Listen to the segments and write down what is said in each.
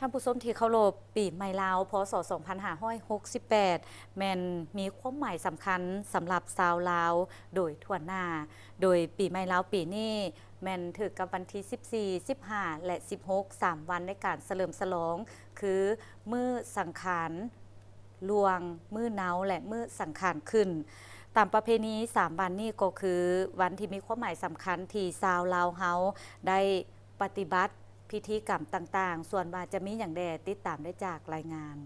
ທ່ານຜູ້ຊົມທີ່ເຄົາລົບ, ປີໃໝ່ລາວ ພ.ສ. ສອງພັນຫ້າຮ້ອຍຫົກສິບແປດ ແມ່ນມີຄວາມໝາຍສຳຄັນສຳລັບຊາວລາວໂດຍທົ່ວໜ້າ, ໂດຍປີໃໝ່ລາວປີນີ້ແມ່ນຖືກກັບວັນທີສິບສີ່ ສິບຫ້າ ແລະ ສິບຫົກ ສາມວັນໃນການສະເຫຼີມສະຫຼອງ ຄື ມື້ສັງຂານຫຼວງ, ມື້ເນົາ ແລະ ມື້ສັງຂານຂຶ້ນ. ຕາມປະເພນີສາມວັນນີ້ກໍຄືວັນທີ່ມີຄວາມໝາຍສຳຄັນທີ່ຊາວລາວເຮົາໄດ້ປະຕິບັດພິທີກຳຕ່າງໆ, ສ່ວນວ່າຈະມີຫຍັງແດ່ ຕິດຕາມໄດ້ຈາກລາຍງານ.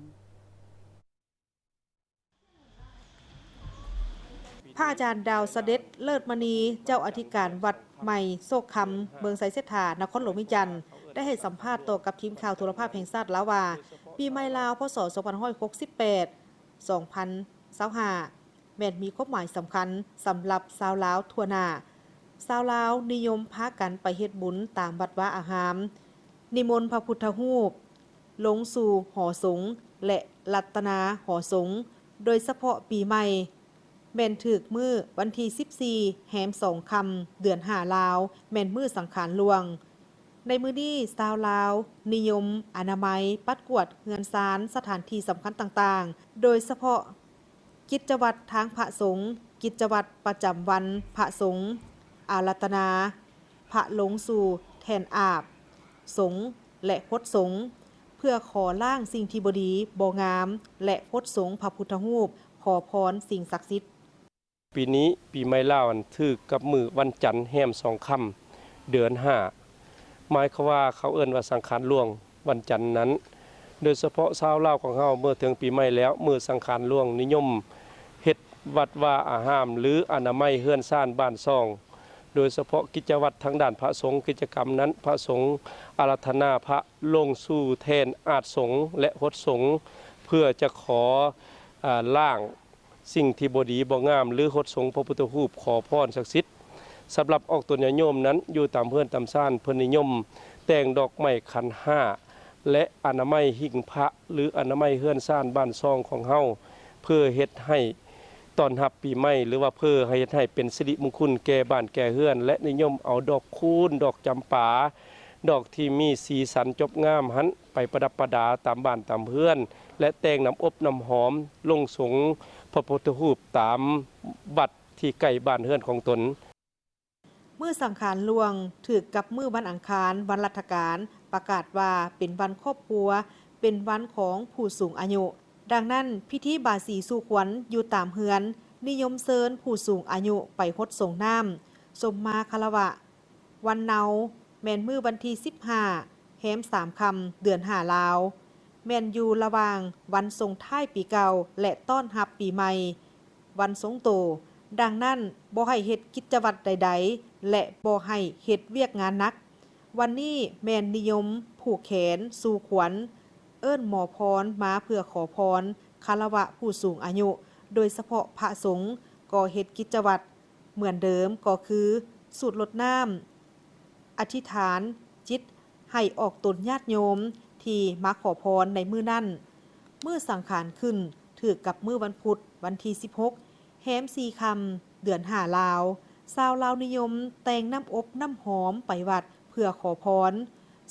ພະອາຈານ ດາວສະເດັດ ເລີດມະນີ ເຈົ້າອະທິການວັດໃໝ່ໂຊກຄຳ ເມືອງໄຊເສດຖາ ນະຄອນຫຼວງວຽງຈັນ ໄດ້ໃຫ້ສຳພາດຕໍ່ກັບທີມຂ່າວໂທລະພາບແຫ່ງຊາດລາວວ່າ ປີໃໝ່ລາວ ພ.ສ. ສອງພັນຫ້າຮ້ອຍຫົກສິບແປດ ສອງພັນຊາວຫ້າ ແມ່ນມີຄວາມໝາຍສຳຄັນສຳລັບຊາວລາວທົ່ວໜ້າ. ຊາວລາວນິຍົມພາກັນໄປເຮັດບຸນຕາມວັດວາອາຮາມ, ນິມົນພະພຸດທະຮູບລົງສູ່ຫໍສົງ ແລະ ລັດຕະນາຫໍສົງ, ໂດຍສະເພາະປີໃໝ່ ແມ່ນຖືກມື້ວັນທີສິບສີ່ ແຮມສອງຄ່ຳ ເດືອນຫ້າລາວ ແມ່ນມື້ສັງຂານຫຼວງ. ໃນມື້ນີ້ຊາວລາວນິຍົມອະນາໄມ, ປັດກວາດເຮືອນຊານ, ສະຖານທີ່ສຳຄັນຕ່າງໆ, ໂດຍສະເພາະກິດຈະວັດທາງພະສົງ, ກິດຈະວັດປະຈຳວັນພະສົງ, ອາລາທະນາພະລົງສູ່ແທ່ນອາບສົງ ແລະ ຫົດສົງ ເພື່ອຂໍລ້າງສິ່ງທີ່ບໍ່ດີບໍ່ງາມ ແລະ ຫົດສົງພະພຸດທະຮູບ, ຂໍພອນສິ່ງສັກສິດ. ປີນີ້ປີໃໝ່ລາວນັ້ນຖືກກັບມື້ວັນຈັນແຮມສອງຄ່ຳເດືອນຫ້າ ໝາຍຄວາມວ່າເຂົາເອີ້ນວ່າສັງຂານຫຼວງວັນຈັນນັ້ນ. ໂດຍສະເພາະຊາວລາວຂອງເຮົາເມື່ອເຖິງປີໃໝ່ແລ້ວ ມື້ສັງຂານຫຼວງນິຍົມເຮັດວັດວາອາຮາມ ຫຼື ອະນາໄມເຮືອນຊານບ້ານຊ່ອງ, ໂດຍສະເພາະກິດຈະວັດທາງດ້ານພະສົງ, ກິດຈະກຳນັ້ນພະສົງອາລາທະນາພະລົງສູ່ແທ່ນອາດສົງ ແລະ ຫົດສົງ ເພື່ອຈະຂໍ ອາ ລ້າງ ສິ່ງທີ່ບໍ່ດີບໍ່ງາມ ຫຼື ຫົດສົງພະພຸດທະຮູບ ຂໍພອນສັກສິດ. ສຳລັບອອກຕົນຍາດໂຍມນັ້ນ ຢູ່ຕາມເຮືອນຕາມຊານ ເພິ່ນນິຍົມແຕ່ງດອກໄມ້ຂັນຫ້າ ແລະ ອະນາໄມຫິ້ງພະ ຫຼື ອະນາໄມເຮືອນຊານບ້ານຊ່ອງຂອງເຮົາ ເພື່ອເຮັດໃຫ້ຕ້ອນຮັບປີໃໝ່ ຫຼືວ່າເພື່ອໃຫ້ເຮັດໃຫ້ເປັນສິລິມຸງຄຸນແກ່ບ້ານແກ່ເຮືອນ ແລະ ນິຍົມເອົາດອກຄູນ, ດອກຈຳປາ, ດອກທີ່ມີສີສັນຈົບງາມຫັ້ນ ໄປປະດັບປະດາຕາມບ້ານຕາມເຮືອນ ແລະ ແຕ່ງນ້ຳອົບນ້ຳຫອມລົງສົງພະພຸດທະຮູບຕາມວັດທີ່ໃກ້ບ້ານເຮືອນຂອງຕົນ. ມື້ສັງຂານຫຼວງຖືກກັບມື້ວັນອັງຄານ, ວັນລັດຖະການ, ປະກາດວ່າເປັນວັນຄອບຄົວ, ເປັນວັນຂອງຜູ້ສູງອາຍຸ. ດັ່ງນັ້ນ, ພິທີບາສີສູ່ຂວັນຢູ່ຕາມເຮືອນ, ນິຍົມເຊີນຜູ້ສູງອາຍຸໄປຫົດສົງນ້ຳ, ຊົມມາຄາລະວະ. ວັນເນົາ ແມ່ນມື້ວັນທີສິບຫ້າ ແຮມສາມຄ່ຳ ເດືອນຫ້າລາວ, ແມ່ນຢູ່ລະຫວ່າງວັນສົ່ງທ້າຍປີເກົ່າ ແລະ ຕ້ອນຮັບປີໃໝ່, ວັນຊົງໂຕ. ດັ່ງນັ້ນ, ບໍ່ໃຫ້ເຮັດກິດຈະວັດໃດໆ ແລະ ບໍ່ໃຫ້ເຮັດວຽກງານໜັກ. ວັນນີ້ແມ່ນນິຍົມຜູກແຂນສູ່ຂວັນ, ເອີ້ນໝໍພອນມາເພື່ອຂໍພອນ, ຄາລະວະຜູ້ສູງອາຍຸ, ໂດຍສະເພາະພະສົງ ກໍເຮັດກິດຈະວັດ ເໝືອນເດີມກໍຄືສູດລົດນ້ຳ, ອະທິຖານຈິດໃຫ້ອອກຕົນຍາດໂຍມທີ່ມາຂໍພອນໃນມື້ນັ້ນ. ມື້ສັງຂານຂຶ້ນຖືກກັບມື້ວັນພຸດ ວັນທີສິບຫົກ ແຮມສີ່ຄ່ຳ ເດືອນຫ້າລາວ, ຊາວລາວນິຍົມແຕ່ງນ້ຳອົບນ້ຳຫອມໄປວັດເພື່ອຂໍພອນ,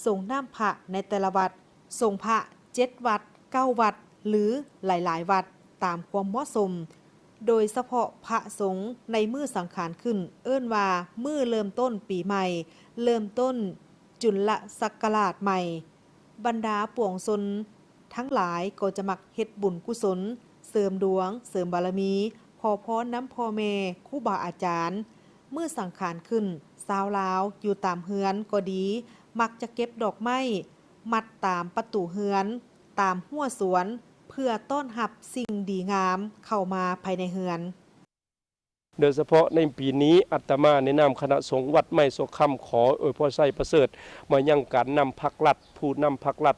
ສົງນ້ຳພະໃນແຕ່ລະວັດ, ສົງພະເຈັດວັດ, ເກົ້າວັດ ຫຼື ຫຼາຍໆວັດ ຕາມຄວາມເໝາະສົມ. ໂດຍສະເພາະພະສົງໃນມື້ສັງຂານຂຶ້ນ ເອີ້ນວ່າມື້ເລີ່ມຕົ້ນປີໃໝ່, ເລີ່ມຕົ້ນຈຸນລະສັກກະລາດໃໝ່. ບັນດາປວງຊົນທັງຫຼາຍກໍຈະມັກເຮັດບຸນກຸສົນ, ເສີມດວງ, ເສີມບາລະມີ, ຂໍພອນນຳພໍ່ແມ່, ຄູບາອາຈານ. ມື້ສັງຂານຂຶ້ນ, ຊາວລາວຢູ່ຕາມເຮືອນກໍດີ, ມັກຈະເກັບດອກໄມ້ ມັດຕາມປະຕູເຮືອນ, ຕາມຮົ້ວສວນ ເພື່ອຕ້ອນຮັບສິ່ງດີງາມເຂົ້າມາພາຍໃນເຮືອນ. ໂດຍສະເພາະໃນປີນີ້, ອາດຕະມາໃນນາມຄະນະສົງວັດໄມ້ໂຊກຄຳ ຂໍອວຍພອນໄຊປະເສີດມາຍັງການນຳພັກລັດ, ຜູ້ນຳພັກລັດ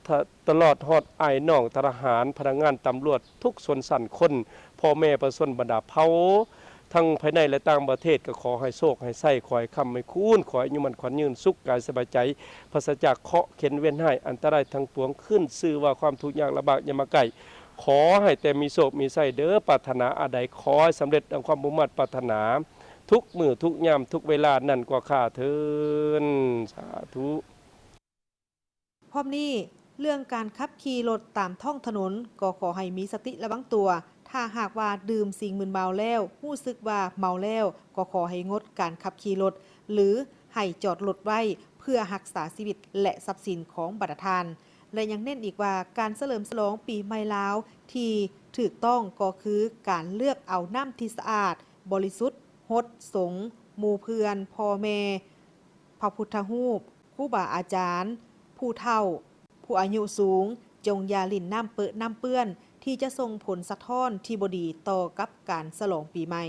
ຕະ ຕະຫຼອດຮອດອ້າຍນ້ອງທະຫານ, ພະນັກງານຕຳຫຼວດທຸກຊົນຊັ້ນຄົນ, ພໍ່ແມ່ປະຊາຊົນບັນດາເຜົ່າ ທັງພາຍໃນ ແລະ ຕ່າງປະເທດ ກໍຂໍໃຫ້ໂຊກໃຫ້ໄຊ, ຂໍໃຫ້ຄ້ຳໃຫ້ຄູນ, ຂໍໃຫ້ອາຍຸໝັ້ນຂວັນຍືນ, ສຸກກາຍສະບາຍໃຈ, ປາສະຈາກເຄາະເຂັນເວນຮ້າຍອັນຕະລາຍທັງປວງ, ຂຶ້ນຊື່ວ່າຄວາມທຸກຍາກລຳບາກຢ່າມາໃກ້, ຂໍໃຫ້ແຕ່ມີໂຊກມີໄຊເດີ້, ປາດຖະໜາອັນໃດຂໍໃຫ້ສຳເລັດດັ່ງຄວາມມຸ່ງມາດປາດຖະໜາ ທຸກມື້ທຸກຍາມທຸກເວລານັ້ນກວ່າຂ້າເທີນ. ສາທຸ. ພ້ອມນີ້ ເລື່ອງການຂັບຂີ່ລົດຕາມທ້ອງຖະໜົນ ກໍຂໍໃຫ້ມີສະຕິລະວັງຕົວ. ຖ້າຫາກວ່າດື່ມສິ່ງມຶນເມົາແລ້ວ ຮູ້ສຶກວ່າເມົາແລ້ວ ກໍຂໍໃຫ້ງົດການຂັບຂີ່ລົດ ຫຼື ໃຫ້ຈອດລົດໄວ້ ເພື່ອຮັກສາຊີວິດ ແລະ ຊັບສິນຂອງບັນດາທ່ານ. ແລະ ຍັງເນັ້ນອີກວ່າ ການສະເຫຼີມສະຫຼອງປີໃໝ່ລາວທີ່ຖືກຕ້ອງກໍຄືການເລືອກເອົານ້ຳທີ່ສະອາດ, ບໍລິສຸດ, ຫົດສົງ, ໝູ່ເພື່ອນ, ພໍ່ແມ່, ພະພຸດທະຮູບ, ຄູບາອາຈານ, ຜູ້ເຖົ້າ, ຜູ້ອາຍຸສູງ, ຈົ່ງຢ່າຫຼິ້ນນ້ຳເປິະນ້ຳເປື້ອນ ທີ່ຈະສົ່ງຜົນສະທ້ອນທີ່ບໍ່ດີຕໍ່ກັບການສະຫຼອງປີໃໝ່.